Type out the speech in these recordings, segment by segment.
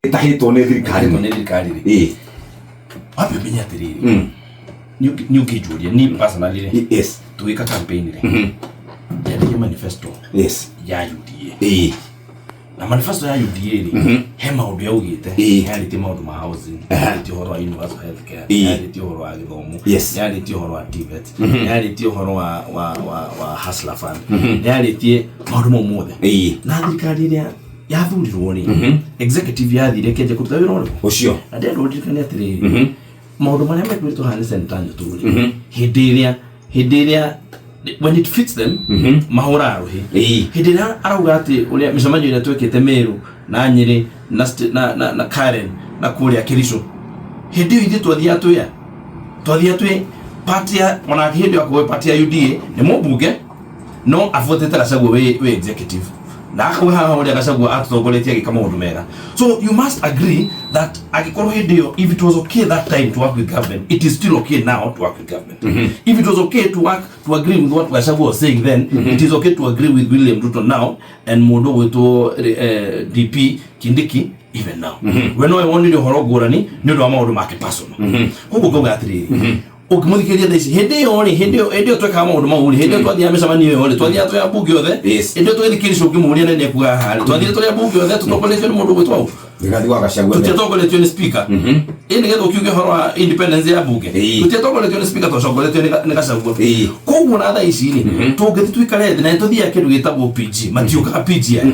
Ĩtahĩtwo nĩ thirikari. Ĩtahĩtwo nĩ thirikari rĩ, wambe ũmenye atĩrĩrĩ, nĩ ũngĩnjũria niĩ personally rĩ, tũgĩka campaign rĩ, ndiandĩkire manifesto ya UDA. Na manifesto ya UDA rĩ, he maũndũ yaugĩte. Yarĩtie maũndũ ma housing, yarĩtie ũhoro wa universal health care, yarĩtie ũhoro wa gĩthomo, yarĩtie ũhoro wa TVET, yarĩtie ũhoro wa Hustler Fund, yarĩtie maũndũ mau mothe. Na thirikari ĩrĩa yathurirwo rĩ, executive yathire ĩkĩanjia kũruta wĩra ũrĩkũ? Ũcio. Na ndĩrenda ũririkane atĩrĩrĩ, maũndũ marĩa mekwĩrĩtwo haha nĩ Senator Nyũtũ rĩ, hĩndĩ ĩrĩa when it fits them, mahũraga rũhĩ. Hĩndĩ ĩrĩa arauga atĩ ũrĩa mĩcemanio ĩrĩa twĩkĩte Meru na Nyĩrĩ na Karen na kũrĩa Kericho, hĩndĩ ĩyo ithuĩ twathiaga twĩ party ya onake hĩndĩ ĩyo akorwo party ya UDA nĩ mũmbunge no abuatĩte Gachagua wĩ executive na akauga haha ũrĩa Gachagua atũtongoretie agĩka maũndũ mega. So you must agree that angĩkorwo hĩndĩ ĩyo, if it was okay that time to work with government, it is still okay now to work with government. If it was okay to work to agree with what Gachagua was saying then, it is okay to agree with William Ruto now and mũndũ ũgwĩtwo DP Kindiki even now. We no wonire ũhoro ngũrani nĩ ũndũ wa maũndũ make personal. Koguo ngauga atĩrĩrĩ, ũngĩmũthikĩrĩria thaa ici, hĩndĩ ĩyo rĩ, hĩndĩ ĩyo twekaga maũndũ mau rĩ, hĩndĩ ĩyo twathiaga mĩcemanio ĩyo rĩ, twathiaga twĩ ambunge othe. Hĩndĩ ĩyo tũgĩthiĩ Kericho, ũngĩmũria nĩ ekuga haha rĩ, twathire tũrĩ ambunge othe tũtongoretio nĩ mũndũ ũgwĩtwo ũ? Rigathi wa Gachagua. Tũtiatongoretio nĩ speaker. Ĩ nĩgetha ũkiuge ũhoro wa independence ya bunge, tũtiatongoretio nĩ speaker, twatongoretio nĩ Gachagua. Koguo na thaa ici rĩ, tũngĩthiĩ tuikare thĩ na nĩtũthiaga kĩndũ gĩtagwo PG, matiũkaga PG aya.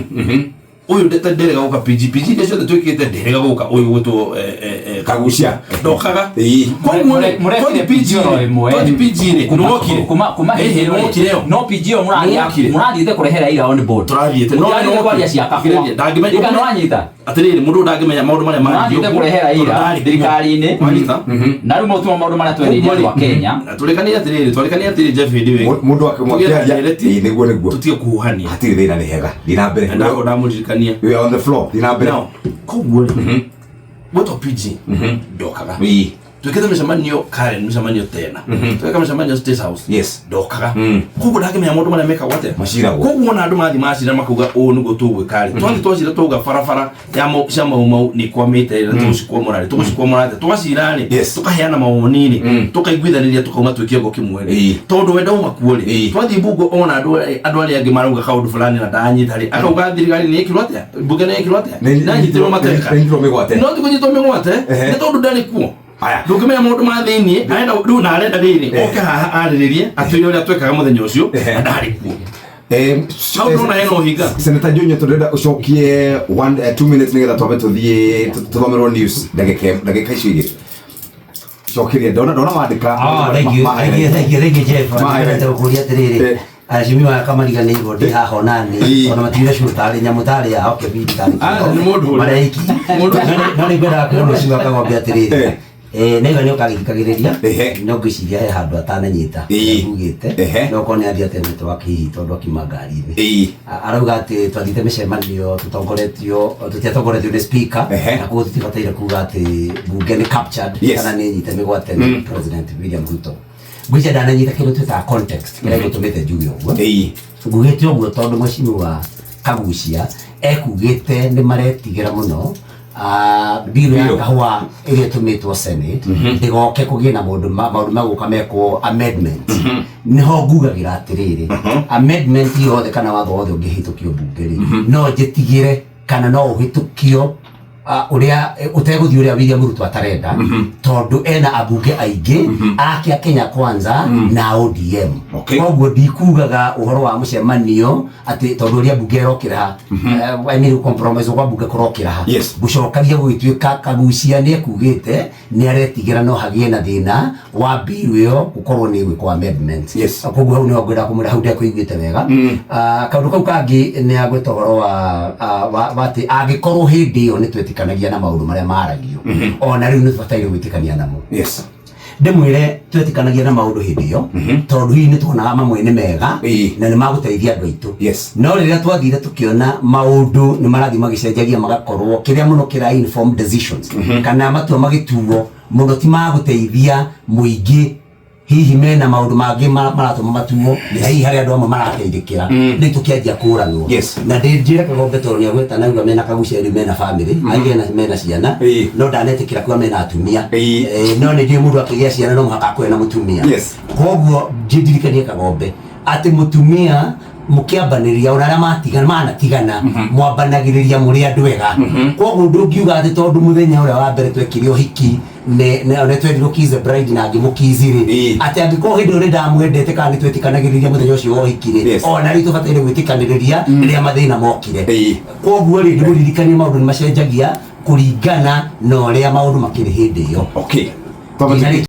Ũyũ nderega gũka PG. PG iria ciothe twĩkĩte nderega gũka. Ũyũ gwĩtwo Kagucia. Ndokaga. Koguo rĩ, Mũrekire twathiĩ PG oro rĩ, ĩmwe. twathiĩ PG rĩ, nĩwokire. Kuma hĩndĩ ĩyo rĩ, nĩwokire yo. No PG ĩyo Nĩwokire. mũrathiĩte kũrehe Raila on board. Tũrathiĩte. No, Mũtirathiĩte nĩwokire. kwaria cia kahũa. Thikĩrĩria, ndangĩmenya. Ika nĩwanyita. Atĩrĩrĩ, mũndũ ũyũ ndangĩmenya maũndũ marĩa maririo Mũrathiĩte kuo, kũrehe tondũ Raila ndarĩ kuo. thirikari-inĩ. Wanyita? Na rĩu mũtuma maũndũ marĩa twereire andũ a Kenya. Na tũrĩkanĩre atĩrĩrĩ, twarĩkanĩre atĩrĩrĩ, Jeff, hĩndĩ ĩyo Mũndũ akĩaria ndereti. Nĩguo. Tũtige kũhuhania. Hatirĩ thĩna, nĩ hega, thiĩ na mbere. Na ndagwo ndamũririkania. We are on the floor, thiĩ na mbere. Now, koguo rĩ, gwĩtwo PG ndokaga. Twĩkĩte mĩcemanio Karen, mĩcemanio tena tweka mĩcemanio State House, ndokaga. Koguo ndangĩmenya maũndũ marĩa mekagwo atĩa. Maciragwo. Koguo ona andũ mathiĩ macira makauga ũũ nĩguo tũgwĩka rĩ, twathiĩ twacira twauga barabara ya cia Mau Mau nĩ ikwamĩte rĩ, tũgũcikwamũra rĩ, tũgũcikwamũra atĩa? Twacira rĩ, tũkaheana mawoni rĩ, tũkaiguithanĩria, tũkauma twĩ kĩongo kĩmwe rĩ, tondũ we ndauma kuo rĩ. Twathiĩ mbunge ona andũ arĩa angĩ marauga kaũndũ fulani na ndanyita rĩ, akauga thirikari nĩ ĩkirwo atĩa, mbunge nĩ ĩkirwo atĩa, nanyitirwo mateka. Nĩnyitirwo mĩgwate. No ti kũnyitwo mĩgwate, nĩ tondũ ndarĩ kuo. Aya. Ndũngĩmenya maũndũ ma thĩiniĩ. Arenda rĩu na arenda rĩrĩ oke haha arĩrĩrie atwĩre ũrĩa twekaga mũthenya ũcio, na ndarĩ kuo. Hau ndona hena ũhinga. Senator Junior, tũrenda ũcokie one 2 minutes nĩgetha twambe tũthiĩ tũthomerwo news ndagĩka icio igĩrĩ. Cokeria, ndona wandĩka. Ah, thank you, thank you, thank you, thank you, Jeff. Ma highlight. Ndĩrenda gũkũria atĩrĩrĩ, aheshimiwa kamariganĩirwo ndĩ haha onani, ona matigire cukuru tarĩ nyamũ tarĩ yao kĩbindi tarĩ Ah, nĩ mũndũ ũrĩa. marĩ aiki. No nĩ ngwendaga kwĩra mheshimiwa Kang'ombe atĩrĩrĩ, nĩiga nĩ ũkagĩthikagĩrĩria, no ngwĩciria he handũ atananyita ngugĩte, no korwo nĩ athiĩte network hihi tondũ akiuma ngari-inĩ. Arauga atĩ twathiĩte mĩcemanio tũtongoretio, tũtiatongoretio nĩ speaker, na koguo tũtibataire kuga atĩ mbunge nĩ captured kana nĩ nyite mĩgwate nĩ President William Ruto. Ngwĩciria ndananyita kĩndũ twĩtaga context kĩrĩa gĩtũmĩte njuge ũguo. Ngugĩte ũguo tondũ mheshimiwa Kagucia ekugĩte nĩ maretigĩra mũno bill ya Bill. kahũa ĩrĩa ĩtũmĩtwo Senate ndĩgoke kũgĩe na maũndũ magũka mekwo amendment. Nĩho ngugagĩra atĩrĩrĩ, amendment yothe kana watho wothe ũngĩhĩtũkio mbunge rĩ, no njĩtigĩre kana no ũhĩtũkio ũrĩa ũtegũthiĩ ũrĩa William Ruto atarenda, tondũ ena ambunge aingĩ ake a Kenya Kwanza na ODM. Koguo ndikugaga ũhoro wa mũcemanio atĩ tondũ ũrĩa mbunge ĩrokĩra ha, I mean, compromise kwa mbunge kũrokĩra ha. Ngũcokagia gũgĩtuĩka Kagucia nĩ ekugĩte nĩ aretigĩra no hagĩe na thĩna wa bill ĩyo gũkorwo nĩ ĩgwĩkwo amendment. Koguo hau nĩho ngwenda kũmwĩra hau ndekũiguĩte wega. Kaũndũ kau kangĩ nĩ agweta ũhoro wa atĩ angĩkorwo hĩndĩ ĩyo nĩ twetĩkanagia na maũndũ marĩa maragio, ona rĩu nĩ tũbataire gwĩtĩkania namo. Ndĩmwĩre twetĩkanagia na maũndũ hĩndĩ ĩyo tondũ hihi nĩ tuonaga mamwe nĩ mega na nĩ magũteithia andũ aitũ. No rĩrĩa twathire tũkĩona maũndũ nĩ marathiĩ magĩcenjagia, magakorwo kĩrĩa mũno kĩra inform decisions kana matua magĩtuo mũno ti magũteithia mũingĩ. Hihi mena maũndũ mangĩ maratũma matuo, na hihi harĩ andũ amwe marateithĩkĩra rĩu tũkĩanjia kũranwo. Na ndĩnjĩre Kagombe tondũ nĩagweta nauga mena kaguceri, mena family, angĩ mena ciana, no ndanetĩkĩra kuga mena atumia. No nĩ ndiũĩ mũndũ akĩgĩa ciana no mũhaka akorwo na mũtumia. Koguo ndirikanie Kagombe atĩ mũtumia mũkĩambanĩrĩria ona arĩa matigana manatigana mwambanagĩrĩria mũrĩ andũ ega. Koguo ndũngiuga atĩ tondũ mũthenya ũrĩa wa mbere twekire ũhiki nĩ twendirwo kiss the bride na ngĩmũkiss rĩ, atĩ angĩkorwo hĩndĩ ĩyo nĩ ndamwendete kana nĩ twĩtĩkanagĩrĩria mũthenya ũcio wa ũhiki rĩ, ona rĩu tũbataire gwĩtĩkanĩrĩria rĩrĩa mathĩna mokire. Koguo rĩ, ndĩmũririkanie maũndũ nĩ macenjagia kũringana na ũrĩa maũndũ makĩrĩ hĩndĩ ĩyo. Okay. Nginya rĩ-